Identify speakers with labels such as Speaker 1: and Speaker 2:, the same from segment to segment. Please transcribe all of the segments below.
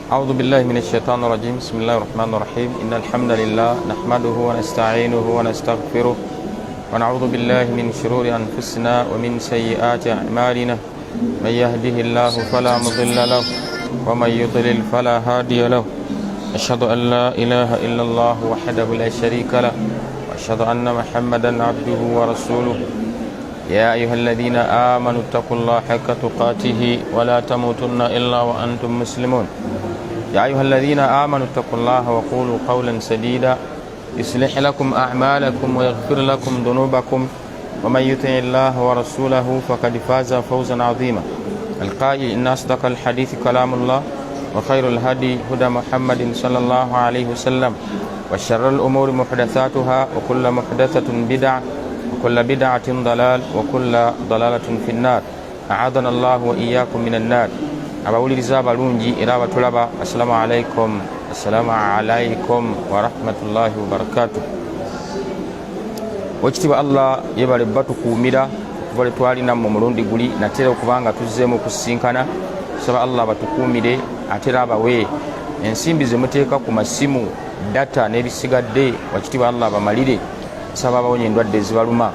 Speaker 1: أعوذ بالله من الشيطان الرجيم. بسم الله الرحمن الرحيم. إن الحمد لله نحمده ونستعينه ونستغفره ونعوذ بالله من شرور أنفسنا ومن سيئات أعمالنا. من يهده الله فلا مضل له ومن يضلل فلا هادي له. أشهد أن لا إله إلا الله وحده لا شريك له، وأشهد أن محمدا عبده ورسوله. يا أيها الذين آمنوا اتقوا الله حق تقاته ولا تموتن إلا وأنتم مسلمون. يا أيها الذين آمنوا اتقوا الله وقولوا قولا سديدا يصلح لكم أعمالكم ويغفر لكم ذنوبكم، ومن يطع الله ورسوله فقد فاز فوزا عظيما. القائل: إن أصدق الحديث كلام الله، وخير الهدي هدى محمد صلى الله عليه وسلم، وشر الأمور محدثاتها، وكل محدثة بدعة، وكل بدعة ضلال، وكل ضلالة في النار. أعاذنا الله وإياكم من النار. Abawuliriza abalungi era abatulaba, assalamu alaikum, assalamu alaikum warahmatullahi wabarakatuh. Wekitiibwa Allah yebale batukuumira okuva lwe twalinamu mulundi guli, natera okubanga tuzzeemu okusisinkana. Tusaba Allah batukuumire, ate era abawe ensimbi zemuteeka ku masimu, data n'ebisigadde. Wakitiibwa Allah bamalire. Nsaba abawonye endwadde ezibaluma,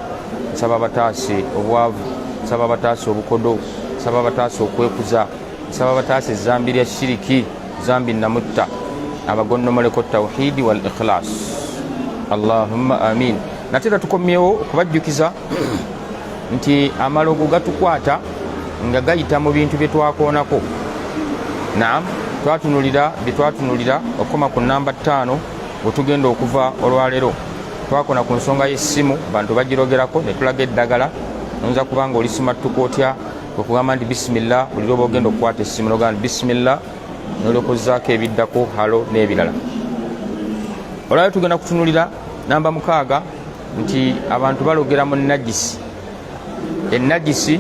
Speaker 1: nsaba bataase obwavu, nsaba bataase obukodo, nsaba bataase okwekuza, nsaba bataase ezambi lya shiriki, zambi namutta, abagonnomoleko tawhidi wal ikhlas. Allahumma amin. Nate era tukomyewo okubajjukiza nti amalogo gatukwata nga gayita mu bintu bye twakoonako. Naam, twatunulira bye twatunulira okukoma ku namba 5 wetugenda okuva olwaleero. Twakona ku nsonga y'essimu, bantu bagirogerako, ne tulaga eddagala. Oyinza kubanga olisimattuka otya? Kwekugamba nti bisimillah. Buli lwoba ogenda okukwata essimu, nogamba nti bisimillah, nolyokozaako ebiddako, hello n'ebirala. Olwaleero tugenda kutunulira namba 6, nti abantu balogera mu nagisi. Enagisi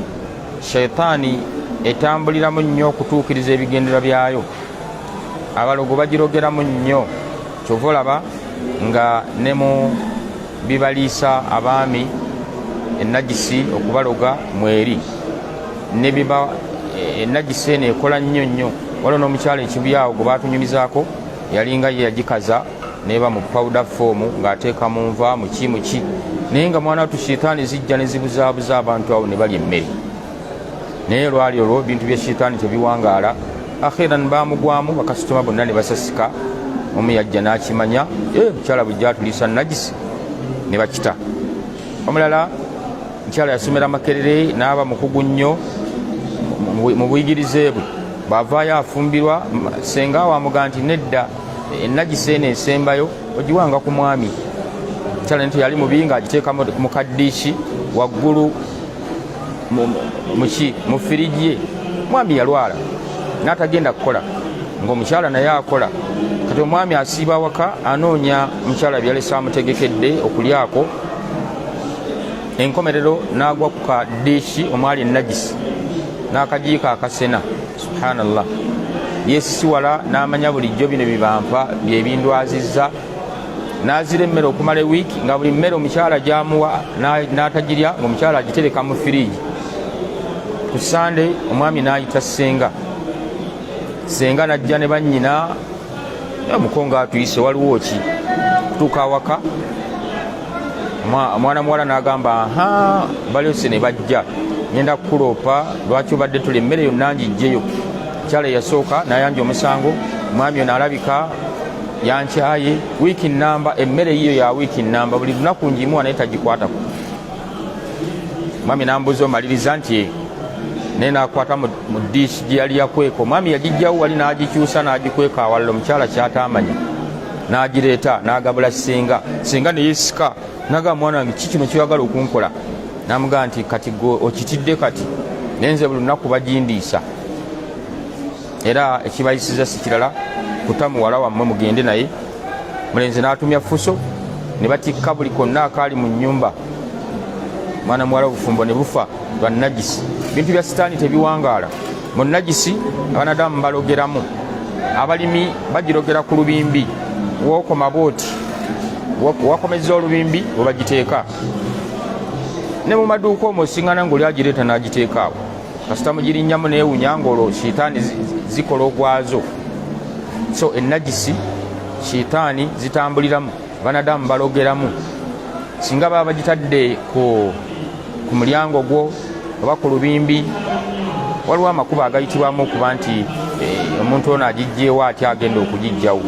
Speaker 1: shaitaani etambuliramu nnyo okutuukiriza ebigendererwa byayo. Abalogo bagirogeramu nnyo, kyova olaba nga ne mu bibaliisa abaami enagisi okubaloga mweri nebiba. Enagisi eno ekola nnyo nnyo. Waliwo n'omukyala ekibyawo gwe batunyumizaako, yalinga ye yagikaza neba mu powder form, ng'ateeka mu nva, muki muki, naye nga mwana watu shitaani zijja ne zibuzaabuza abantu awo ne balya emmere. Naye lwali olwo bintu bya shitaani tebiwangaala. Akhiran bamugwamu, bakasitoma bonna ne basasika. Omu yajja n'akimanya, mukyala bujja atuliisa nagisi, ne bakita. Omulala mukyala yasomera Makerere n'aba mukugu nnyo mu buyigirize bwe. Bw'avaayo afumbirwa, senga wamugaa nti nedda, enagisi eno esembayo ogiwanga ku mwami. Mukyala nti yali mubi, ng'agiteeka mu kaddiishi waggulu muki mu firiji ye. Mwami yalwala n'atagenda kukola, ng'omukyala naye akola. Kati omwami asiiba waka anoonya mukyala byalesa amutegekedde okulyako. Enkomerero n'agwa ku kadiishi omwali enagisi n'akajiiko akasena. Subhanallah, yesisiwala n'amanya bulijjo bino bibampa byebindwazizza. N'azira emmere okumala ewiiki, nga buli mmere omukyala gyamuwa n'atagirya, ngaomukyala agitereka mu firiigi. Ku Sande omwami n'ayita ssenga. Senga najja ne bannyina. Omukongo atuyise, waliwo ki? Kutuuka awaka, omwana muwala n'agamba, aha, balyose ne bajja, ngenda kukuloopa, lwaki obadde tuli emmere yonna ngijjeyo? Mukyala eyasooka n'ayanja omusango, omwami ono alabika yankyaye, wiiki namba emmere yiyo ya wiiki namba buli lunaku ngimuwa, naye tagikwatako. Omwami nambuuza omaliriza nti naye nakwata mu diishi gye yali yakweka. Omwami yagijjawo wali n'agikyusa n'agikweka awalala omukyala kyatamanya, n'agireeta n'agabula senga. Senga neyesika, nagamba, mwana wange, ki kino kyoyagala okunkola? Namugamba nti kati gwe okitidde, kati naye nze buli lunaku bagindiisa, era ekibayisiza si kirala kuta muwala wammwe, mugende naye. Mulenzi n'atumya fuso ne batikka buli konna akaali mu nnyumba. Mwana muwala obufumbo ne bufa lwa nagisi. Bintu bya sitaani tebiwangaala. Mu nagisi abanadamu balogeramu, abalimi bagirogera ku lubimbi. Wokoma bwoti wakomeza olubimbi webagiteeka, ne mu maduuka omwo osiŋŋana ngaoli agireeta n'agiteeka awo. Kasita mugirinnyamu neewunya, ngaolwo shitaani zikola ogwazo. So enagisi shitaani zitambuliramu, abanadamu balogeramu. Singa baba bagitadde ku mulyango gwo oba ku lubimbi, waliwo amakubo agayitibwamu okuba nti omuntu ono agijjeewo atya agenda okugijjawo.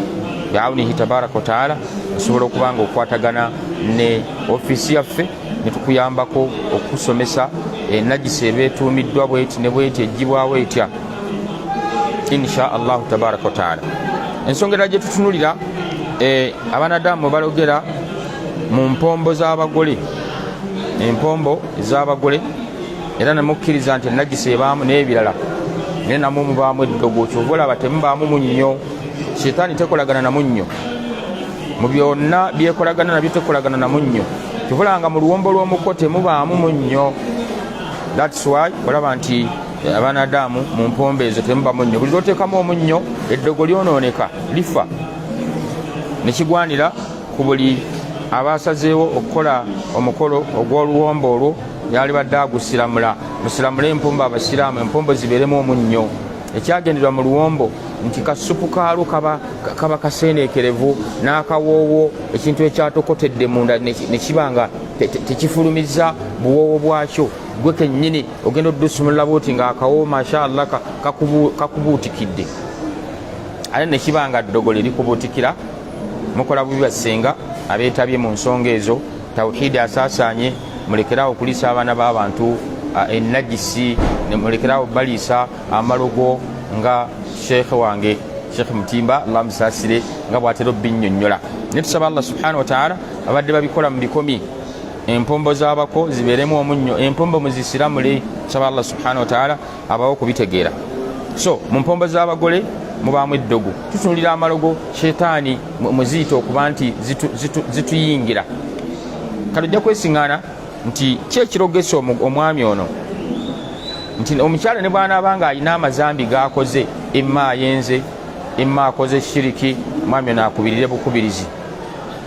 Speaker 1: Biaunihi tabaraka wataala, osobola okuba nga okwatagana ne ofiisi yaffe netukuyambako okukusomesa enagisi eba etuumiddwa bweti ne bweti ejjibwawo etya, insha allahu tabaraka wataala. Ensonga erala gyetutunulira, abanadamu balogera mu mpombo z'abagole, empombo ez'abagole, era nemukkiriza nti enagisi ebaamu n'ebirala, naye namwe mubaamu eddogo. Kyova olaba temubaamu munnyo. Shetaani tekolagana na munnyo. Mu byonna byekolagana nabyo tekolagana na munnyo. Kyova olaba nga mu luwombo lw'omuko temubaamu munnyo. Thats why olaba nti abanadamu mu mpombo ezo temuba munnyo. Buli lwoteekamu omunnyo, eddogo lyonooneka, lifa. Nekigwanira ku buli abasazeewo okukola omukolo ogw'oluwombo olwo, yalibadde agusiramula. Musiramule empombo, abasiraamu, empombo zibeeremu omunnyo. Ekyagenderwa mu luwombo nti kasupu kaalwo kaba kaseeneekerevu n'akawoowo, ekintu ekyatokotedde munda ne kiba nga tekifulumiza buwoowo bwakyo. Gwe kennyini ogenda oddusumulula bwoti ng'akawoowo mashallah kakubuutikidde, ate ne kiba nga ddogo lye likubuutikira. Mukola bubi bassenga abeetabye mu nsonga ezo. Tawhidi asaasaanye. Mulekerawo okuliisa abaana b'abantu enagisi, mulekerawo baliisa amalogo, nga sheekhe wange Sheekh Mutimba, Allah musaasire, nga bw'atera obinnyonnyola. Naye tusaba Allah subhanahu wataala, abadde babikola mu bikomi, empombo z'abako zibeeremu omunnyo, empombo muzisiramule. Tusaba Allah subhanahu wataala abawe okubitegeera. So mu mpombo z'abagole mubaamu eddogo. Tutunulira amalogo, shetaani muziyita okuba nti zituyingira. Kati ojja kwesiŋŋaana nti ki ekirogesa omwami ono nti omukyala ne bw'anaaba nga alina amazambi g'akoze, imma ayenze, imma akoze shiriki, omwami ono akubirire bukubirizi.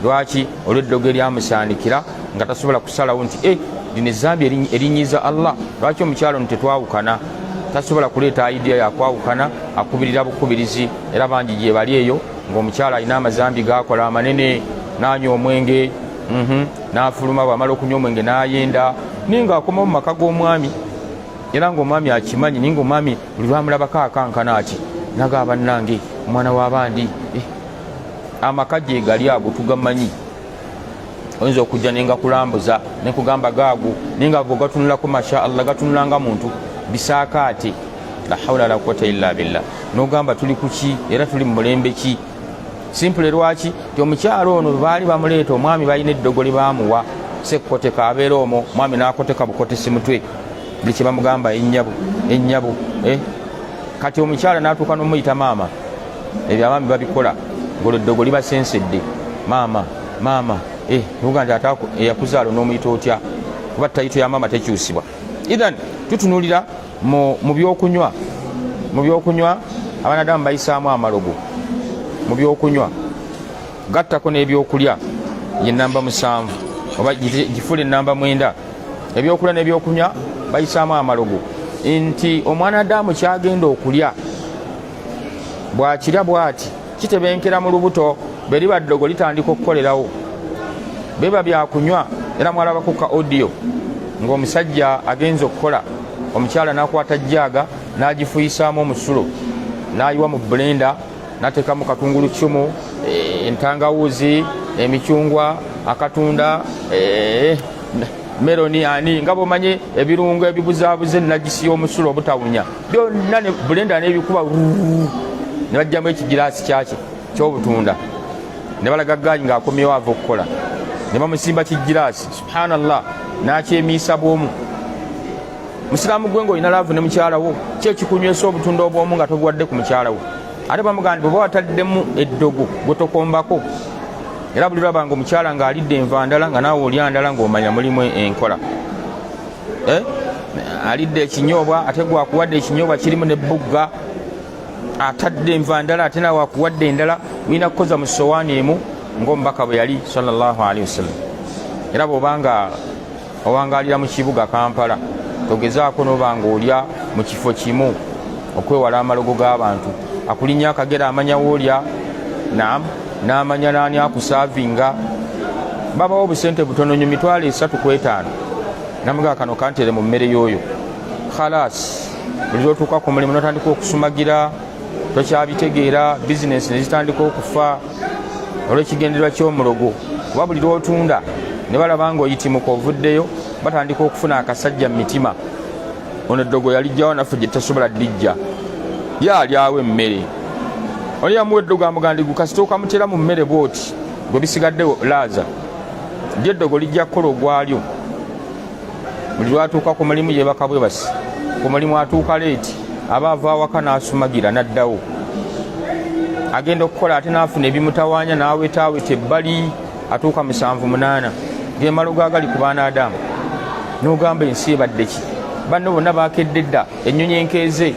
Speaker 1: Lwaki? Olw'eddogo eryamusaanikira nga tasobola kusalawo nti lino ezambi erinyiiza Allah, lwaki omukyala ono tetwawukana? Tasobola kuleeta idea yakwawukana, akubirira bukubirizi. Era bangi gye bali eyo ng'omukyala alina amazambi gakola amanene, n'anywa omwenge, n'afuluma, bw'amala okunywa omwenge n'ayenda, naye ng'akoma mu maka g'omwami, era ng'omwami akimanyi, naye ng'omwami buli lwamulabako akankana ati naga bannange omwana w'abandi. Amaka gye gali ago tugamanyi. Oyinza okujja nengakulambuza nekugamba gaago, naye nga go gatunulako masha Allah, gatunula nga muntu bisaakaate. La haula la quwata illa billah. Nogamba tuli kuki era tuli mu mulembe ki? Simple. Lwaki ti omukyalo ono baali bamuleeta, omwami balina eddogo lye baamuwa, sekkoteka abeera omwo, omwami n'akoteka bukotesi mutwe, buli kye bamugamba ennyabo ennyabo. Kati omukyala n'atuuka n'omuyita maama. Ebyo abaami babikola ng'olwo eddogo libasensedde. Maama, maama, nuga nti ate eyakuzaala n'omuyita otya? Kuba tayito ya maama tekyusibwa. Ithan tutunulira mu byokunywa. Mu byokunywa abanadamu bayisaamu amalogo. Mu byokunywa gattako n'ebyokulya, ye namba 7 oba gifule namba 9. Ebyokulya n'ebyokunywa bayisaamu amalogo, nti omwana adamu kyagenda okulya bwakirya bwati kitebenkera mu lubuto, bwe liba ddogo litandika okukolerawo. Biba byakunywa. Era mwalabako ka audio ng'omusajja agenza okukola, omukyala n'akwata jjaaga n'agifuyisaamu omusulo, n'ayiwa mu blender, n'ateekamu katungulu cumu, entangawuzi, emicungwa, akatunda, meloni, ani nga bwomanye ebirungo ebibuzaabuza enagisi y'omusulo obutawunya, byonna ne blender n'ebikuba, ne bajjamu ekigiraasi kyaki ky'obutunda, ne balaga gaali ng'akomyewo ava okukola, ne bamusimba kigiraasi, subhanallah, n'akyemiisa bw'omu. Musiraamu gwe ng'olina laavu ne mukyala wo, ki ekikunywesa obutunda obw'omu nga tobuwadde ku mukyala wo? Ate bamugamba nti bw'oba wataddemu eddogo gwe tokombako. Era buli lwaba nga omukyala ng'alidde enva ndala nga naawe olya ndala, ng'omanya mulimu enkola. Alidde ekinyoobwa, ate gwakuwadde ekinyoobwa kirimu nebbugga, atadde enva ndala, ate naawe akuwadde endala. Mulina kukoza mu sowaani emu ng'omubaka bwe yali sallallahu alaihi wasallam. Era bw'obanga owangalira mu kibuga Kampala, togezaako noba ng'olya mu kifo kimu okwewala amalogo g'abantu. Akulinnya akagera, amanya woolya, naam, n'amanya naani akusaavinga. Babawo obusente butono nyo, 350,000, namugaa kano kantere mu mmere y'oyo. Khalas, buli lwotuuka ku mulimu notandika okusumagira, tokyabitegeera, bizinesi nezitandika okufa olw'ekigendererwa ky'omulogo. Kuba buli lwotunda ne balaba nga oyitimuka ovuddeyo, batandika okufuna akasajja mu mitima. Ono eddogo yalijjawo, naffe gye tutasobola ddijja, ye alyawo emmere. Oli yamuwa eddogo, amugandi gukasita okamutera mu mmere bwoti, gwe bisigaddewo laaza lyo, eddogo lijja kukola ogwalyo. Buli lwatuuka ku mulimu yebaka bwebasi ku mulimu, atuuka leeti, aba ava awaka n'asumagira n'addawo, agenda okukola ate n'afuna ebimutawaanya n'awetaaweta ebbali, atuuka 7, 8. Gemalo gagali ku baana Adamu, n'ogamba ensi ebadde ki? Banno bonna bakedde dda, ennyonyi enkeeze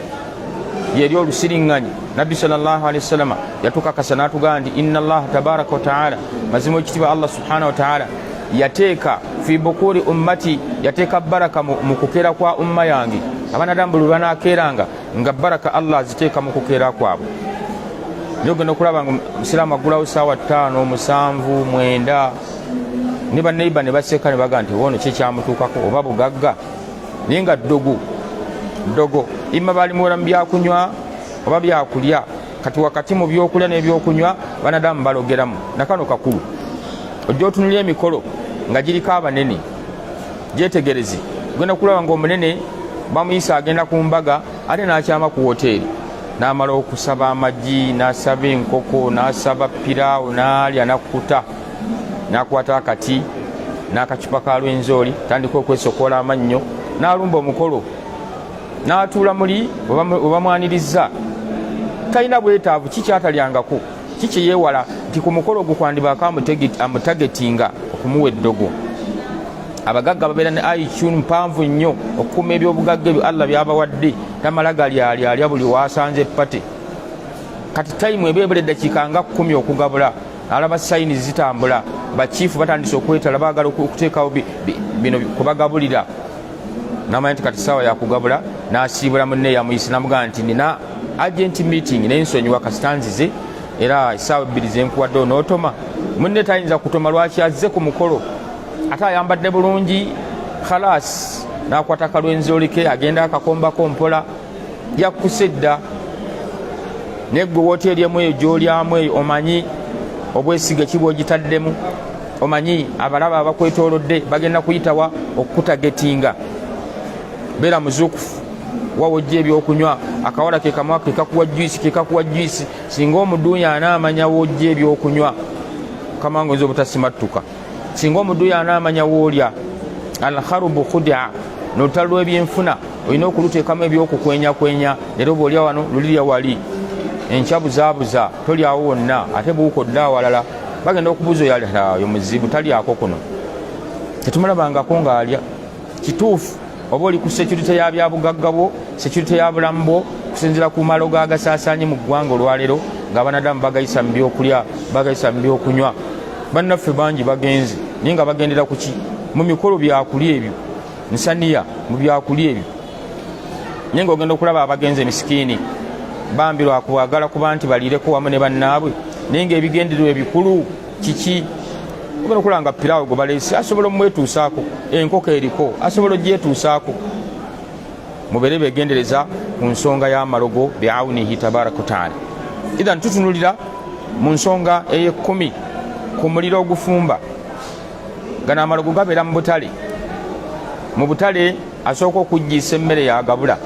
Speaker 1: yeri olusiriŋŋanyi. Nabbi salllahalihi wasallama yatukakasa n'atugamba nti inna Allaha tabaraka wataala, mazima ekitiibwa Allah subhanahu wataala yateeka fi bukuri ummati, yateeka baraka mu kukeera kwa umma yange. Abaana buli lwanakeeranga nga baraka Allah aziteeka mu kukeera kwabwe. Naye ogenda okulaba nga omusiraamu aggulawo saawa 5, 7, 9, ne baneiba ne baseka ne baga nti ono kyekyamutuukako oba bugagga, naye nga ddogo ddogo ima balimuwera mu byakunywa oba byakulya. Kati wakati mu byokulya n'ebyokunywa banadamu balogeramu nakano kakulu. Ojja otunulya emikolo nga giriko abanene, gyetegereze, ogenda kulaba nga omunene bamuyisa agenda ku mbaga, ate n'akyama ku woteeri n'amala okusaba amagi, n'asaba enkoko, n'asaba piraawo, n'alya n'akkuta, n'akwata akati n'akacupa ka lwenzooli, tandika okwesokoola amannyo, n'alumba omukolo, n'atuula muli webamwaniriza. Talina bwetaavu kikyatalyangako, kikyeyeewala nti ku mukolo ogwo kwandibaako amutagetinga okumuwa eddogo. Abagagga babeera ne IQ mpanvu nnyo okukuuma ebyobugagga ebyo Allah byabawadde. Tamala galyalyalya buli wasanze pate. Kati tayimu eba ebula eddakiika nga 10 okugabula, alaba sayini zitambula, bakiifu batandise okwetala, baagala okuteekawo bino kubagabulira, namanya nti kati saawa yakugabula. N'asiibula munne yamuyise, namugamba nti nina urgent meeting naye nsonyiwa, kasita nzize, era essaawa 2 zenkuwadde onootoma. Munne tayinza kutoma. Lwaki? Azze ku mukolo ate ayambadde bulungi. Khalas, n'akwata kalwenzolike, agenda akakombako mpola, yakkuse dda. Naye gwe woteeri emu eyo gy'olyamu eyo, omanyi obwesige ki bw'ogitaddemu? Omanyi abalaba abakwetoolodde bagenda kuyitawa okukutagetinga? Beera muzuukufu wawojja ebyokunywa. Akawala ke kamwa kekakuwa juisi, kekakuwa juisi. Singa omuduuya anaamanya wojja ebyokunywa, kamangu oyinza obutasimattuka. Singa omuduuya anaamanya woolya. Alharubu khudia, nolutalo lw'ebyenfuna olina okuluteekamu ebyokukwenyakwenya. Leero bwolya wano, lulirya wali, enkya buzaabuza tolyawo wonna, ate buuka odde awalala. Bagenda okubuuza oyo, oyo muzibu talyako kuno, tetumulabangako ng'alya. Kituufu oba oli ku security ya byabugagga bwo, security ya bulamu bwo, kusinziira ku malo gagasaasaanye mu ggwanga olwaleero ng'abanadamu bagayisa mu byokulya, bagayisa mu byokunywa. Bannaffe bangi bagenze, naye nga bagendera ku ki? Mu mikolo byakulya ebyo, nsaniya mu byakulya ebyo. Naye nga ogenda okulaba abagenze emisikiini bambi lwakwagala kuba nti baliireko wamu ne bannaabwe, naye nga ebigendererwa ebikulu kiki? Ogenda okulaba nga piraawo gwe baleese asobola omwetuusaako, enkoko eriko asobola ogyetuusaako. Mubeere begendereza ku nsonga y'amalogo biaunihi tabaraka wataala. Idhan tutunulira mu nsonga ey'ekkumi ku muliro ogufumba. Gano amalogo gabeera mu butale. Mu butale asooka okuggiisa emmere yagabula.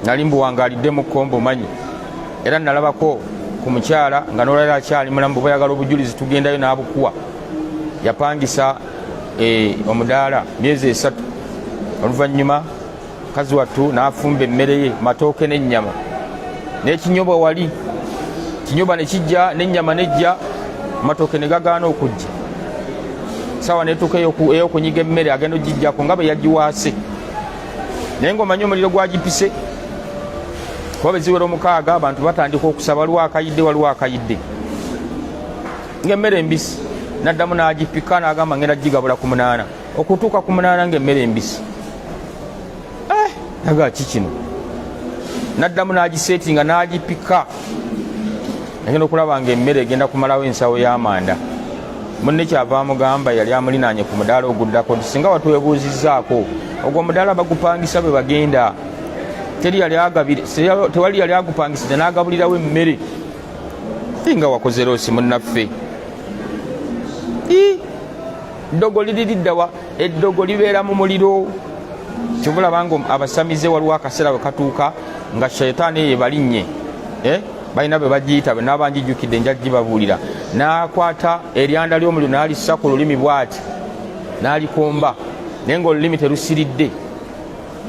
Speaker 1: Nali mbuwangaalidde mu kkombo manyi, era nalabako ku mukyala nga nolwaliro akyali mulamu. Bwe bayagala obujulizi tugendayo n'abukuwa. Yapangisa omudaala myezi 3, oluvannyuma mukazi wattu n'afumba emmere ye, matooke n'ennyama n'ekinyobwa. Wali kinyobwa ne kijja n'ennyama nejja, amatooke ne gagaana okujja. Sawa netuuka ey'okunyiga emmere, agenda ogijjako nga bwe yagiwaase, naye ng'omanyi omuliro gwagipise, kuba bwe ziwera 6 abantu batandika okusaba, waliwo akayidde, waliwo akayidde, ng'emmere embisi. Naddamu n'agipika n'agamba ngenda gigabula ku 8. Okutuuka ku 8 ng'emmere embisi. Aga ki kino? N'addamu n'agiseetinga n'agipika, agenda okulaba nga emmere egenda kumalawo ensawo y'amanda. Munne kyava amugamba yali amulinaanye ku mudaala oguddako nti singa watwebuuzizzaako, ogwo omudaala bagupangisa bwe bagenda, tewali yali agupangisiza n'agabulirawo emmere. Nga wakoze loosi munnaffe. Ddogo liri liddawa? Eddogo libeera mu muliro. Kyova olaba nga abasamize waliwo akaseera we katuuka nga shaitaani eyo ebalinnye, eh? Balina bwe bagiyita, bwe naaba ngijjukidde nja gibabuulira. N'akwata eryanda ly'omuliro n'alissa ku lulimi bw'ati n'alikomba, naye ng'olulimi terusiridde.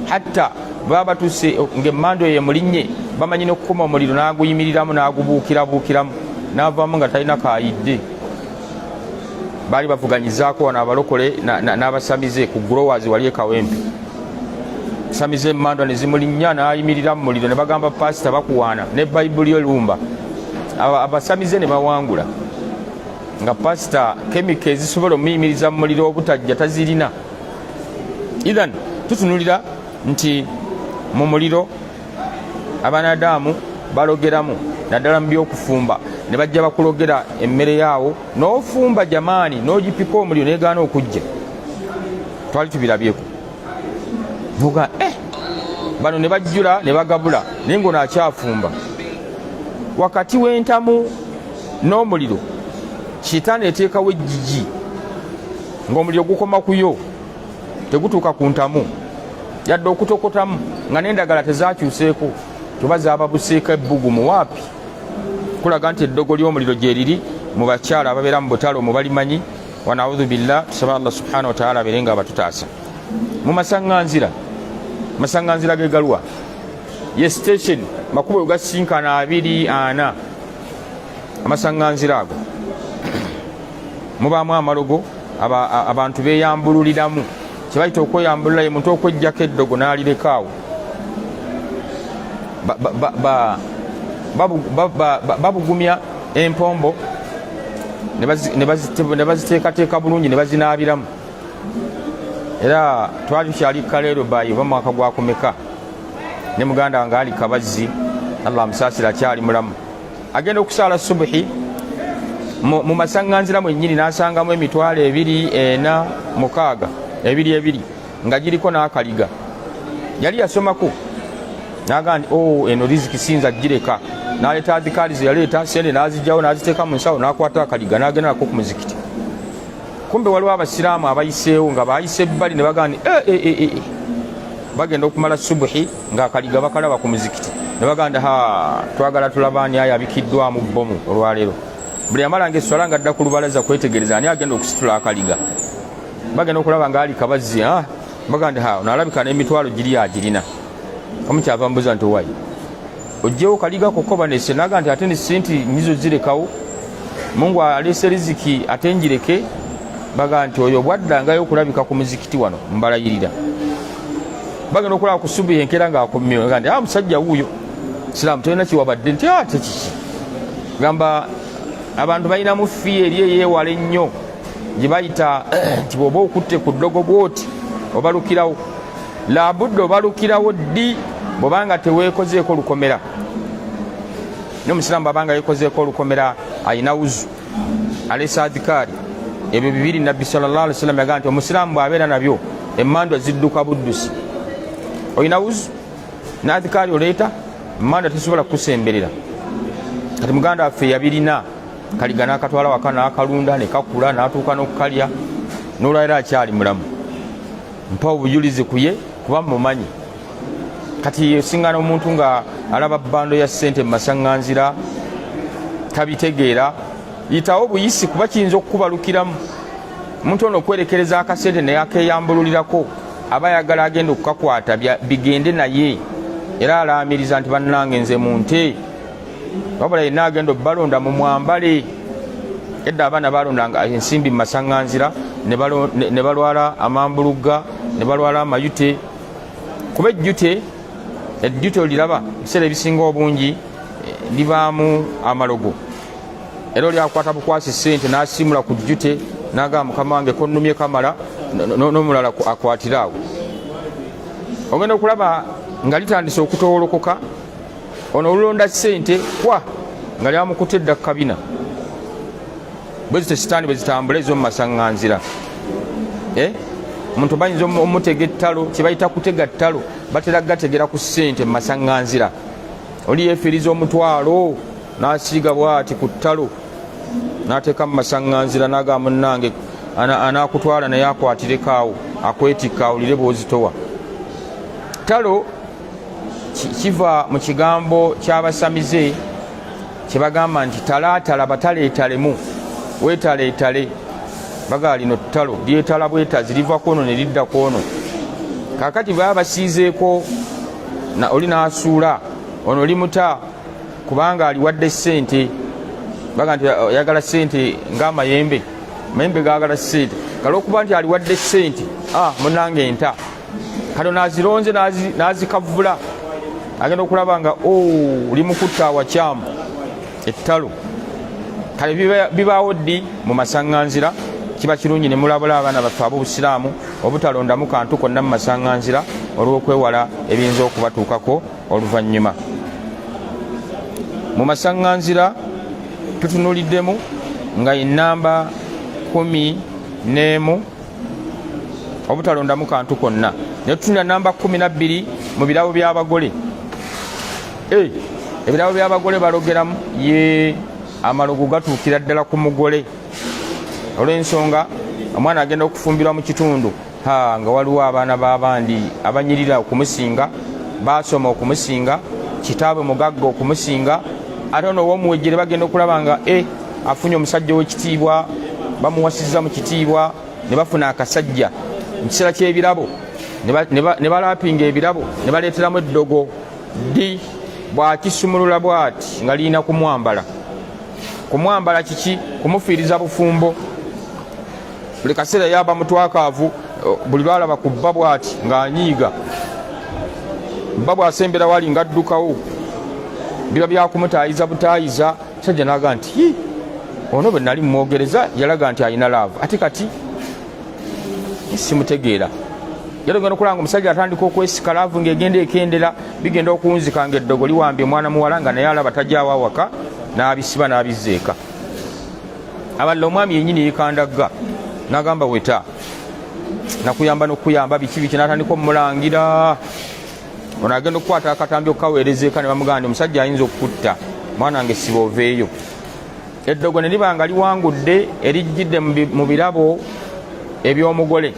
Speaker 1: Hatta baba batuuse ng'emmando eyo emulinnye, bamanyi n'okukuma omuliro n'aguyimiriramu n'agubuukirabuukiramu n'avaamu nga talina kaayidde. Baali bavuganyizaako wano abalokole n'abasamize ku Growers wali e Kawempe. Samize emmandwa ne zimulinnya n'ayimirira mu muliro, ne bagamba pasita bakuwaana ne Bayibuli elumba. Abasamize ne bawangula nga pasita kemika ezisobola omuyimiriza mu muliro obutajja tazirina. Ithan tutunulira nti mu muliro abanadamu balogeramu, naddala mu byokufumba, ne bajja bakulogera emmere yaawo n'ofumba jamaani n'ogipika omuliro negaana okujja. Twali tubirabyeko noga eh, bano ne bajjula ne bagabula, naye ngono akyafumba wakati w'entamu n'omuliro. Shitaani eteekawo ejjiji ng'omuliro gukoma kuyo, tegutuuka ku ntamu yadde okutokotamu, nga n'endagala tezakyuseeko toba zababuseeko ebbugumu. Waapi kulaga nti eddogo ly'omuliro gye riri mu bakyala ababeera mu butale omwo balimanyi. Wanaudhu billah, tusaba Allah subhanahu wataala abeere nga abatutaasa. Mu masaŋŋanzira, masaŋŋanzira ge galuwa? Ye station makubo gasinkana abiri ana. Amasaŋŋanzira ago mubaamu amalogo, abantu beyambululiramu. Kyebayita okweyambulula ye muntu okwejjako eddogo n'alirekaawo. Babugumya empombo ne baziteekateeka bulungi ne bazinaabiramu. Era twali tukyali kaleero bayi oba mwaka gwa kumeka, ne muganda wange Ali Kabazzi, Allah amusaasira, akyali mulamu, agenda okusaala subuhi mu masaŋŋanzira mwennyini n'asangamu 246 ebiri ebiri nga giriko n'akaliga. Yali yasomako naga nti o oh, eno riziki sinza gireka. N'aleeta adhikaari ze yaleeta, sente n'azijjawo n'aziteeka mu nsawo, n'akwata akaliga n'agenda nako ku muzikiti. Kumbe waliwo abasiraamu abayiseewo nga bayise ebbali ne bagamba nti eh, eh, eh, bagenda okumala subuhi ng'akaliga bakalaba ku muzikiti, ne bagamba nti ha, twagala tulaba ani ayo abikiddwamu bbomu olwaleero. Buli amalanga esswala nga adda ku lubalaza kwetegereza ani agenda okusitula akaliga. Bagenda okulaba ng'ali Kabazzi, bagamba nti ha, ono alabika n'emitwalo giri agirina. Omukyava mbuza nti owayi ojjewo kaliga kokko banese, naga nti ate nsi nti nyizo zirekawo, Mungu alese riziki ate njireke. Baga nti oyo bwaddangayo okulabika ku muzikiti wano mbalayirira. Bagenda okulaba ku subuhi enkeera ng'akomyewo, nga nti ah, musajja wuuyo siraamu tolina kiwabadde, nti ate ah, kiki? Gamba abantu balinamu fiya eri eyeewala ennyo gye bayita nti bw'oba okutte ku ddogo bwoti obalukirawo, labudde obalukirawo ddi bwobanga teweekozeeko lukomera. Naye omusiraamu bwabanga yekozeeko olukomera, alina wuzu, aleesa adhikaari, ebyo bibiri Nabbi sallallahu alaihi wasallam yagamba nti omusiraamu bw'abeera nabyo emmandwa zidduka buddusi. Olina wuzu n'adhikaari oleeta, emmandwa tesobola kukusemberera. Kati muganda waffe yabirina, kaliga n'akatwala waka n'akalunda ne kakula n'atuuka n'okukalya, n'olwaliro akyali mulamu. Mpa obujulizi kuye kuba mumanyi. Kati osingana omuntu nga alaba bando ya ssente mu masaŋŋanzira tabitegeera, yitawo buyisi kuba kiyinza okukubalukiramu. Omuntu ono okwerekereza akasente naye akeyambululirako, aba ayagala agenda okukakwata bigende naye. Era alaamiriza nti bannange nze munte, wabula yenna agenda obalonda mumwambale. Edda abaana balondanga ensimbi mu masaŋŋanzira ne balwala amambulugga ne balwala amayute, kuba ejjute ejjute oliraba ebiseera ebisinga obungi eh, libaamu amalogo. Era oli akwata bukwasi sente n'asiimula ku jjute n'agamba mukama wange konnumye kamala, n'omulala akwatire awo. Ogenda okulaba nga litandise okutowolokoka. Ono olulonda ssente kwa nga lyamukutte edda kabina. Bwe zityo sitaani bwe zitambula ez'omu masaŋŋanzira. Eh? Omuntu bayinza omutega ettalo, kye bayita kutega ttalo, batera gategera ku ssente mu masaŋŋanzira. Oli yeefiiriza omutwalo n'asiiga bw'ati ku ttalo n'ateeka mu masaŋŋanzira n'agamba munnange anaakutwala naye akwatireko awo akwetikka awulire bw'ozitowa. Ttalo kiva mu kigambo ky'abasamize kye bagamba nti talaatala bataleetalemu weetaleetale bagala lino ttalo lyetala bwetazi liva kwono ne lidda kwono. Kaakati baba basiizeeko oli n'asuula ono limuta kubanga aliwadde ssente, baga nti oyagala ssente ng'amayembe, amayembe gaagala ssente, kale okuba nti aliwadde ssente, ah, munange enta kano nazironze nazikavvula, agenda okulaba nga oh, limukutta awakyamu ettalo. Kale bibaawo ddi mu masaŋŋanzira? Kiba kirungi ne mulabula abaana baffe ab'obusiraamu obutalondamu kantu konna mu masaŋŋanzira olw'okwewala ebiyinza okubatuukako oluvannyuma. Mu masaŋŋanzira tutunuliddemu nga ennamba 11 obutalondamu kantu konna, ne tutunula namba 12 mu birabo by'abagole. Eh, ebirabo by'abagole balogeramu ye amalogo gatuukira ddala ku mugole olw'ensonga omwana agenda okufumbirwa mu kitundu ha nga waliwo abaana b'abandi abanyirira okumusinga, baasoma okumusinga, kitaabwe mugagga okumusinga, ate ono ow'omuwejjere bagenda okulaba nga e afunye omusajja ow'ekitiibwa, bamuwasizza mu kitiibwa, ne bafuna akasajja mu kiseera ky'ebirabo ne balapinga ebirabo ne baleeteramu eddogo ddi bw'akisumulula bw'ati nga lirina kumwambala. Kumwambala kiki? Kumufiiriza bufumbo. Buli kaseera yaba mutwakaavu, buli lwalaba ku bba bw'ati ng'anyiiga, bba bw'asembera wali ng'addukawo, biba byakumutaayiza butaayiza. Musajja n'aga nti hi ono bwe nali mumwogereza yalaga nti alina laavu, ate kati simutegeera. Yali ogenda okulaba nga omusajja atandika okwesika laavu ng'egenda ekendera, bigenda okuwunzika ng'eddogo liwambye omwana muwala nga naye alaba tajaawo awaka, n'abisiba n'abizza eka. Abalala omwami yennyini yekandagga n'agamba weta nakuyamba n'okuyamba biki biki, n'atandika omulangira. Ono agenda okukwata akatambi okukaweereza eka ne bamugamba nti omusajja ayinza okukutta, mwana wange siba oveeyo. Eddogo ne liba nga liwangudde erijjidde mu birabo eby'omugole.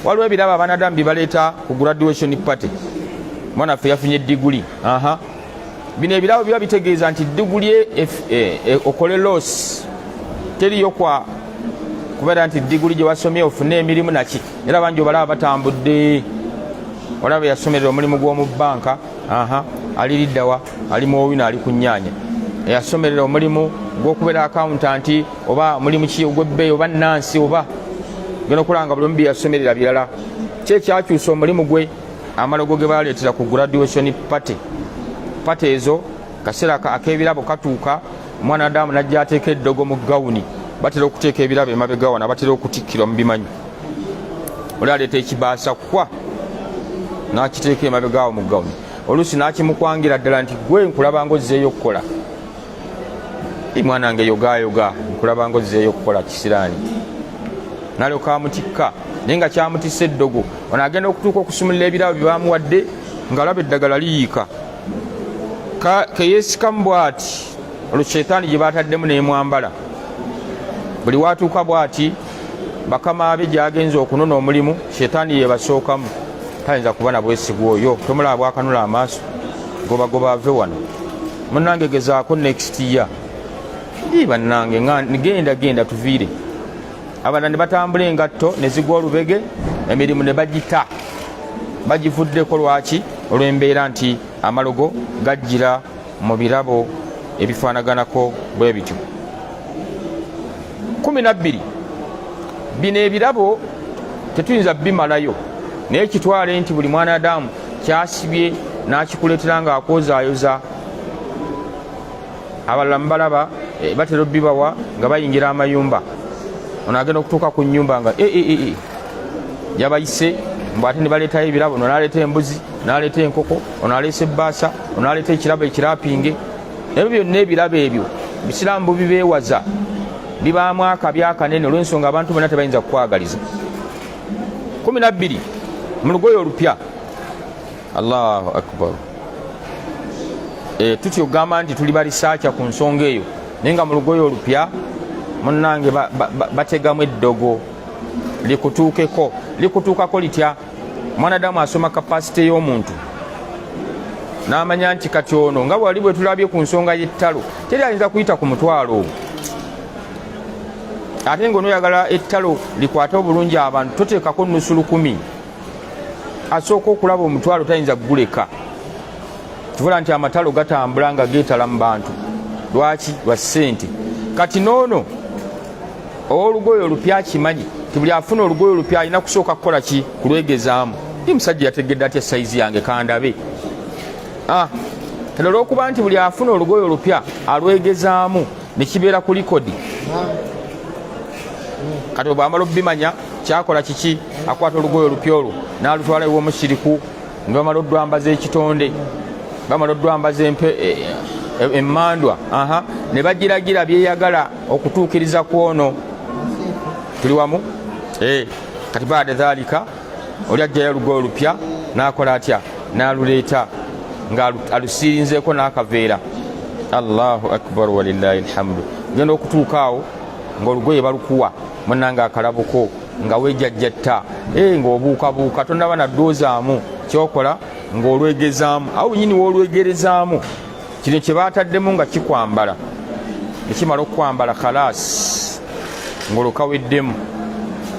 Speaker 1: Waliwo ebirabo abanadamu bye baleeta ku graduation party, mwana waffe yafunye diguli. Aha, bino ebirabo biba bitegeeza nti diguli okole loss, teriyo kwa kubeera nti diguli gye wasomye ofune emirimu naki. Era bangi obalaba batambudde, olaba yasomerera omulimu gw'omu bbanka, aha, ali liddawa, ali muowino, ali ku nnyanya. Eyasomerera omulimu gw'okubeera akawuntanti oba mulimu ki ogw'ebbeeyi oba nansi oba genda okulaba nga buli omu bye yasomerera birala. Ki ekyakyusa omulimu gwe? Amalogo ge baleetera ku graduation party. Party ezo kaseera ak'ebirabo katuuka, omwana adamu najja ateeka eddogo mu gawuni. Batera okuteeka ebirabo emabega wano, abatera okutikkirwa mubimanyi. Oli aleeta ekibaasa kwa n'akiteeka emabega awo mu gawuni, oluusi n'akimukwangira ddala nti gwe nkulaba ng'ozzeeyo okukola. Mwana wange yogayoga, nkulaba ng'ozzeeyo okukola kisiraani. Nalyoka amutikka, naye nga kyamutisse eddogo. Ono agenda okutuuka okusumulula ebirabo bye bamuwadde ng'alaba eddagala liyiika keyeesikamu bw'ati, olwo sheitaani gye baataddemu n'emwambala. Buli waatuuka bw'ati bakama be gy'agenza okunona omulimu, sheitaani yebasookamu. Tayinza kuba na bwesigwa oyo, tomulaba bwakanula amaaso, gobagoba ave wano munnange, gezaako next year. Bannange genda genda tuviire. Abalala ne batambula engatto ne zigwa olubege, emirimu ne bagita bagivuddeko. Lwaki? Olw'embeera nti amalogo gajjira mu birabo ebifaanaganako bwe bityo. 12 bino ebirabo tetuyinza bimalayo, naye kitwale nti buli mwana adamu kyasibye n'akikuleetera ng'akwozaayoza. Abalala mubalaba batera obibawa nga bayingira amayumba. Ono agenda okutuuka ku nnyumba nga yabayise Mbu ate ne baleetayo ebirabo, ono n'aleeta embuzi, n'aleeta enkoko, ono aleesa ebbaasa, ono aleeta ekirabo ekirapinge. Ebyo byonna ebirabo ebyo Busiraamu bubibeewaza, bibaamu akabi akanene olw'ensonga abantu bonna tebayinza kukwagaliza. 12 mu lugoye olupya. Allahu akbar. Tutya okugamba nti tuli balisaaca ku nsonga eyo, naye nga mu lugoye olupya munnange bategamu eddogo likutuukeko. Likutuukako litya? Mwanadamu asoma kapasite y'omuntu n'amanya nti kati ono nga bwali bwe tulabye ku nsonga y'ettalo, teri ayinza kuyita ku mutwalo ogwo, ate nga onoyagala ettalo likwate obulungi abantu, toteekako nusu lukumi. Asooka okulaba omutwalo tayinza kuguleka. Kivula nti amatalo gatambula nga geetala mu bantu. Lwaki? Lwa ssente. Kati noono ow'olugoye olupya akimanyi nti buli afuna olugoye olupya alina kusooka kukola ki? Kulwegezaamu. Ye musajja yategedde atya sayizi yange? Kandabe. Kati olwokuba nti buli afuna olugoye olupya alwegezaamu ne kibeera ku likodi, kati obwamala obimanya kyakola kiki? Akwata olugoye olupya olwo n'alutwala ew'omusiriku, ne bamala odwambaza ekitonde, bamala odwambaza emmandwa, aha, ne bagiragira byeyagala okutuukiriza ku ono. Tuli wamu? Kati baada dhalika oli ajjayo olugoye olupya n'akola atya? N'aluleeta nga alusiirinzeeko n'akaveera. Allahu akbar, walillahi alhamdu. Genda okutuuka awo ng'olugoye balukuwa, munange, akalabuko nga wejajjatta, ng'obuukabuuka, tonaba naddozaamu kyokola ng'olwegezaamu. Awo nyini w'olwegerezaamu kino kye baataddemu nga kikwambala, nekimala okukwambala khalas, ng'olukaweddemu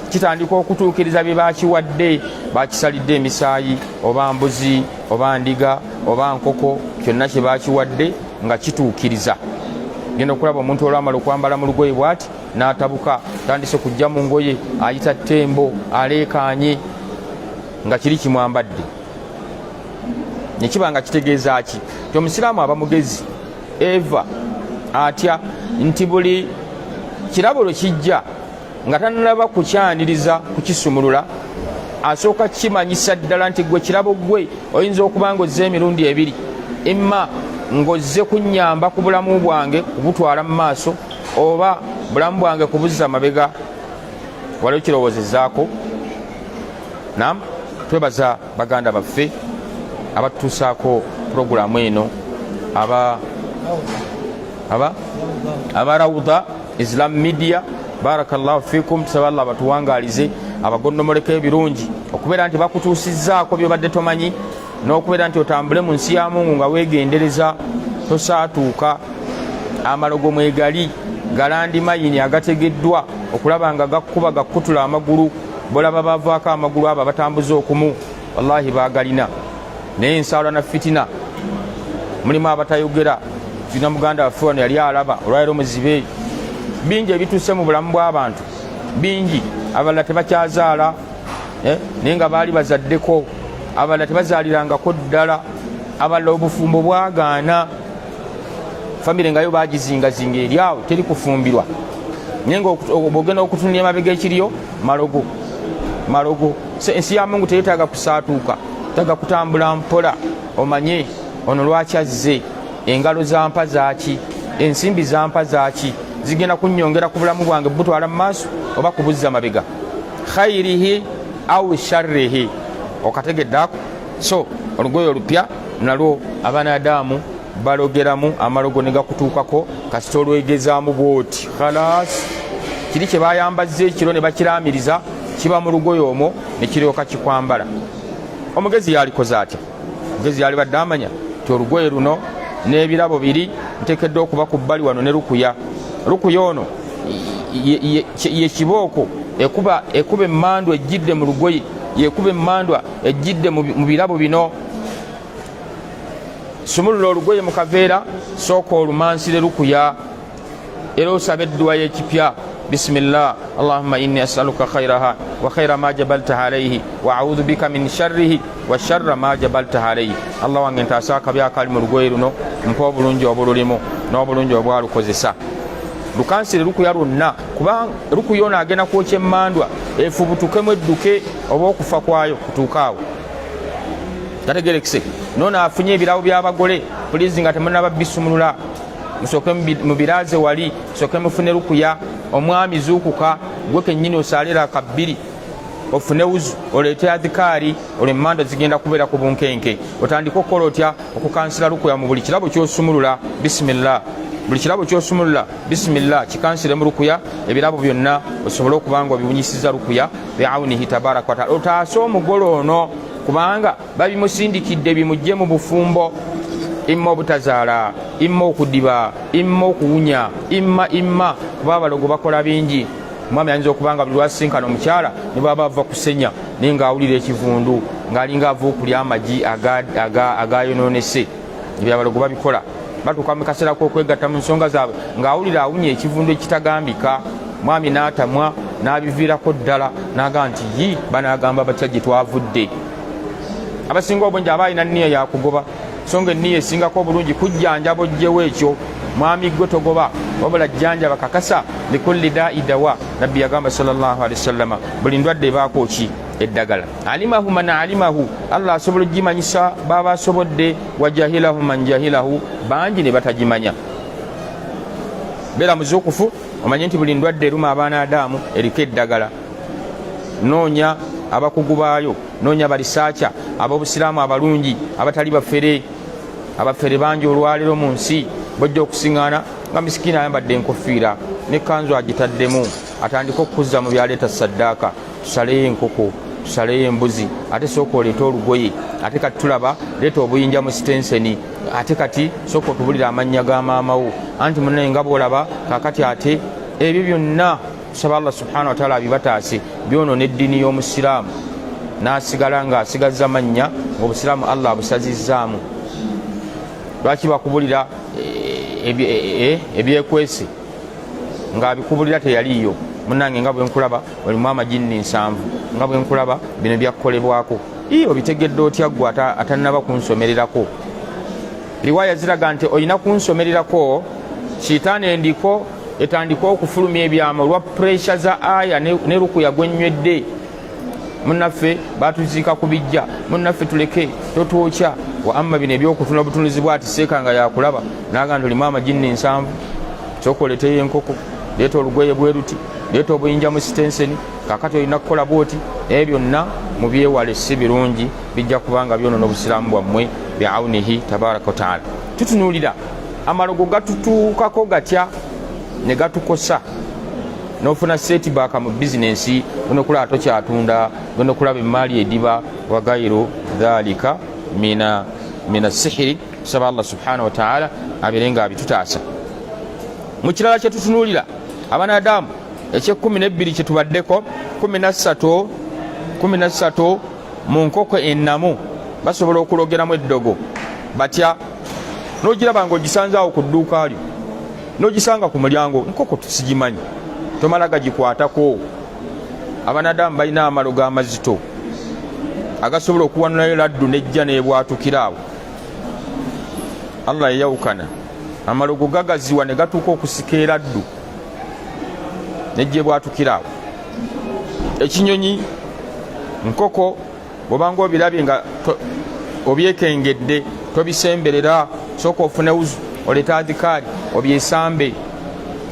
Speaker 1: kitandika okutuukiriza bye bakiwadde. Bakisalidde emisaayi, oba mbuzi, oba ndiga, oba nkoko, kyonna kye bakiwadde nga kituukiriza. Genda okulaba omuntu olwamala okwambala mu lugoye bwati n'atabuka, tandise kujja mu ngoye, ayita ttembo, aleekaanye nga kiri kimwambadde. Nekiba nga kitegeeza ki? Ti omusiraamu aba mugezi eva atya nti buli kirabo lwe kijja nga tanalaba kukyaniriza, kukisumulula, asooka kukimanyisa ddala nti gwe kirabo gwe oyinza okuba nga ozze emirundi ebiri: imma ng'ozze kunnyamba ku bulamu bwange kubutwala mu maaso, oba bulamu bwange kubuzza mabega. Wali okirowoozezaako? Nam twebaza baganda baffe abatutuusaako puroguramu eno, aba Rauda Islam Media. Barakallahu fikum. Tusaba Allah batuwangaalize, abagonnomoleko ebirungi, okubeera nti bakutuusizzaako byobadde tomanyi, n'okubeera nti otambule mu nsi ya Mungu nga weegendereza, tosaatuuka. Amalogo mwegali galandi mayini agategeddwa okulaba nga gakkuba gakkutula amagulu. Bolaba bavaako amagulu abo abatambuza okumu, wallahi bagalina, naye ensaalwa na fitina. Mulimu abatayogera. Tulina muganda waffe wano yali alaba, olwaliro muzibe. Bingi ebituuse mu bulamu bw'abantu, bingi. Abalala tebakyazaala, naye nga baali bazaddeko. Abalala tebazaalirangako ddala. Abalala obufumbo bwagaana, famire nga yo bagizingazinga eri awo, teri kufumbirwa. Naye nga bwogenda okutunula emabega ekiriyo malogo, malogo. Ensi ya Mungu teyetaaga kusaatuuka, taaga kutambula mpola, omanye ono lwaki azze, engalo zampa zaaki, ensimbi zampa zaaki, zigenda kunnyongera ku bulamu bwange butwala mu maaso oba kubuzza mabega, khairihi au sharrihi. Okategedde ako? So olugoye olupya nalwo abanadamu balogeramu amalogo ne gakutuukako kasita olwegezaamu bwoti, khalas, kiri kye bayambazza ekiro ne bakiramiriza kiba mu lugoye omwo ne kiryoka kikwambala. Omugezi yalikoze atya? Omugezi yalibadde amanya nti olugoye luno n'ebirabo biri nteekeddwa okuba ku bbali wano ne lukuya. Lukuya ono ye kibooko ekuba emmandwa ejjidde mu lugoye, yekuba emmandwa ejjidde mu birabo bino. Sumulula olugoye mu kaveera, sooka olumansire lukuya, era osabe edduwa y'ekipya: bismillah, allahumma inni asaluka khairaha wa khaira ma jabaltaha alaihi wa audhu bika min sharrihi wa sharra ma jabaltaha alaihi. Allah wange, ntaasa akabi akali mu lugoye luno, mpa obulungi obululimu n'obulungi obwalukozesa. Lukansire lukuya lwonna, kuba lukuya ono agenda kwokya emmandwa efubutukemu edduke oba okufa kwayo kutuuka awo. Tategerekise noono afunye ebirabo by'abagole, pulizi nga temunaba bisumulula, musooke mubiraaze wali, musooke mufune lukuya. Omwami zuukuka gwe kennyini osaale raka bbiri, ofune wuzu, oleete adhikaari, olwo emmanda zigenda kubeera ku bunkenke. Otandike okukola otya? Okukansira lukuya mu buli kirabo ky'osumulula, bisimillah. Buli kirabo ky'osumulula, bisimillah, kikansire mu lukuya, ebirabo byonna osobole okuba nga obibunyisiza lukuya biaunihi tabaraka wataala. Otaase omugole ono, kubanga babimusindikidde bimugye mu bufumbo, imma obutazaala, imma okudiba, imma okuwunya, imma imma, kuba abalogo bakola bingi. Omwami ayinza okuba nga buli lwasisinkana omukyala ne bwaba ava kusenya, naye ng'awulira ekivundu, ng'alinga ava okulya amagi agayonoonese. Ebyo abalogo babikola. Batuuka mu kaseera k'okwegatta mu nsonga zaabwe, ng'awulira awunya ekivundu ekitagambika. Mwami n'atamwa n'abiviirako ddala, n'agamba nti yi banaagamba batya gye twavudde. Abasinga obungi aba alina nniya yakugoba, so nga enniya esingako obulungi kujjanjaba ojjewo ekyo. Mwami gwe togoba, wabula jjanjaba, kakasa. Likulli dai dawa, nabbi yagamba sallallahu alaihi wasallama, buli ndwadde ebaako ki? Eddagala. Alimahu man alimahu, Allah asobola okugimanyisa baba asobodde, wajahilahu man jahilahu, bangi ne batagimanya. Beera muzuukufu, omanye nti buli ndwadde eruma abaana Adaamu eriko eddagala. Noonya abakugu baayo, noonya balisaaca ab'obusiraamu abalungi abatali bafere. Abafere bangi olwaleero mu nsi, bojja okusiŋŋaana nga misikiini ayambadde enkofiira ne kanzu agitaddemu, atandike okukuzza mu byaleeta saddaaka, tusaleyo enkoko, tusaleyo embuzi, ate sooka oleete olugoye, ate kati tulaba leeta obuyinja mu sitenseni, ate kati sooka otubulire amannya ga maama wo, anti munaye nga bwolaba kakati. Ate ebyo byonna tusaba Allah subhanahu wataala abibataase, byonoona eddiini y'omusiraamu, n'asigala ng'asigazza mannya ng'obusiraamu Allah abusazizzaamu. Lwaki bakubulira ebyekwese ng'abikubulira teyaliiyo? Munange, nga bwenkulaba olimu amajinni 70, nga bwenkulaba bino byakkolebwako, ii obitegedde otya ggwe atannaba kunsomererako? Riwaya ziraga nti olina kunsomererako, shitaani endiko etandika okufulumya ebyama olwa puresha za aya ne rukuya gwenywedde. Munnaffe batuziika ku bijja, munnaffe tuleke totwokya. Wa amma bino ebyokutuna obutunuzi bwati seeka nga yakulaba naga nti olimu amajinni 70, sooka oleteyo enkoko, leeta olugoye bwe luti, leeta obuyinja mu sitenseni, kakati olina kukola bwoti. Naye byonna mubyewale, si birungi, bijja kubanga byonona obusiraamu bwammwe biaunihi tabaraka wataala. Tutunuulira amalogo gatutuukako gatya ne gatukosa, nofuna setback mu bizinensi, genda okulaba tokyatunda, genda okulaba emaali ediba, wagairu dhalika mina sihiri. Tusaba Allah subhanahu wataala abeere nga abitutaasa. Mu kirala kyetutunuulira abanadamu, ekyekumi nebbiri kyetubaddeko, 13, 13, mu nkoko ennamu basobola okulogeramu eddogo. Batya? N'ogiraba ng'ogisanze awo ku dduuka lyo, n'ogisanga ku mulyango, nkoko tusigimanyi, tomala gagikwatako. Abanadamu balina amalogo amazito agasobola okuwanulayo laddu nejja nebwatukira awo. Allah yayawukana amalogo gagaziwa ne gatuuka okusika eraddu nejja ebwatukira awo. Ekinyonyi, nkoko, bwobanga obirabye nga obyekengedde, tobisemberera. Sooka ofune wuzu, oleete adhikaari, obyesambe,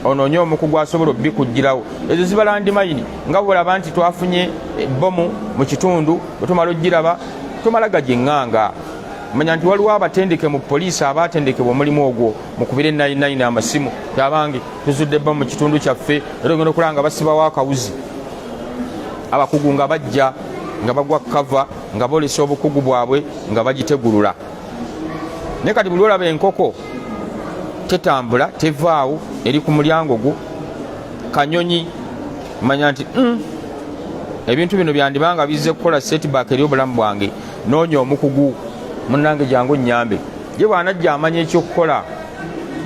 Speaker 1: onoonye omukugu asobola obikugirawo. Ezo ziba landimayini. Nga bwolaba nti twafunye bomu mu kitundu, bwetumala ogiraba tomala gagiŋŋanga. Manya nti waliwo abatendeke mu poliisi abatendekebwa omulimu ogwo. Mukubire 99 amasimu, abange tuzudde bomu mu kitundu kyaffe. Era ogenda okulaba nga basibawo akawuzi, abakugu nga bajja nga bagwa kava, nga bolesa obukugu bwabwe, nga bagitegulula. Naye kati buli olaba enkoko tetambula, tevaawo, eri ku mulyango gwo, kanyonyi, manya nti ebintu bino byandibanga bizze kukola setback eri obulamu bwange. Noonya omukugu, munange jangu nyambe. Ye bwanajja amanya ekyokukola,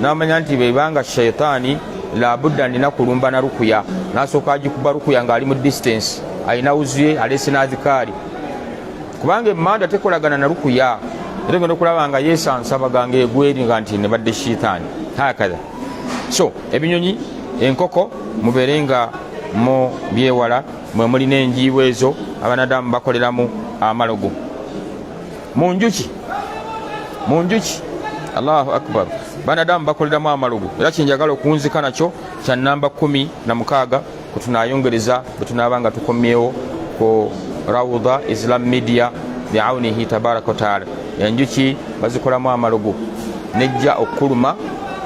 Speaker 1: namanya nti bebanga shaitaani, labudda nina kulumba na rukuya. Nasooka agikuba rukuya ng'ali mu distance, alina wuzuye, aleese n'adhikaari, kubanga emanda tekolagana na rukuya. Era ogenda okulaba nga yesansabaga ngaegweri nga nti nebadde shaitaani hakatha. So ebinyonyi Enkoko mubeere nga mu byewala, mwe mulina enjiibwa ezo abanadamu bakoleramu amalogo. Mu njuki, mu njuki, Allahu akbar, banadamu bakoleramu amalogo. Era kyenjagala okunzika nakyo kya namba 16 kwetunayongereza bwe tunaaba nga tukomyewo ku Rawudha Islam Media biaunihi tabaraka wataala. Enjuki bazikolamu amalogo, nejja okukuluma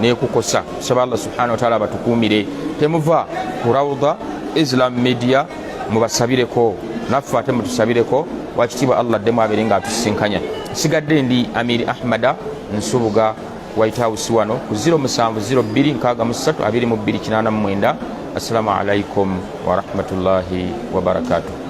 Speaker 1: nekukosa. Saba Allah subhanahu wataala abatukuumire. Temuva ku Rawudha Islam Media, mubasabireko naffe ate mutusabireko. Wakitiibwa Allah addemu abeere nga atusisinkanya. Sigadde ndi Amiri Ahmada Nsubuga, White House wano ku 0702 63 22 89. Assalamu alaikum warahmatullahi wabarakatuh.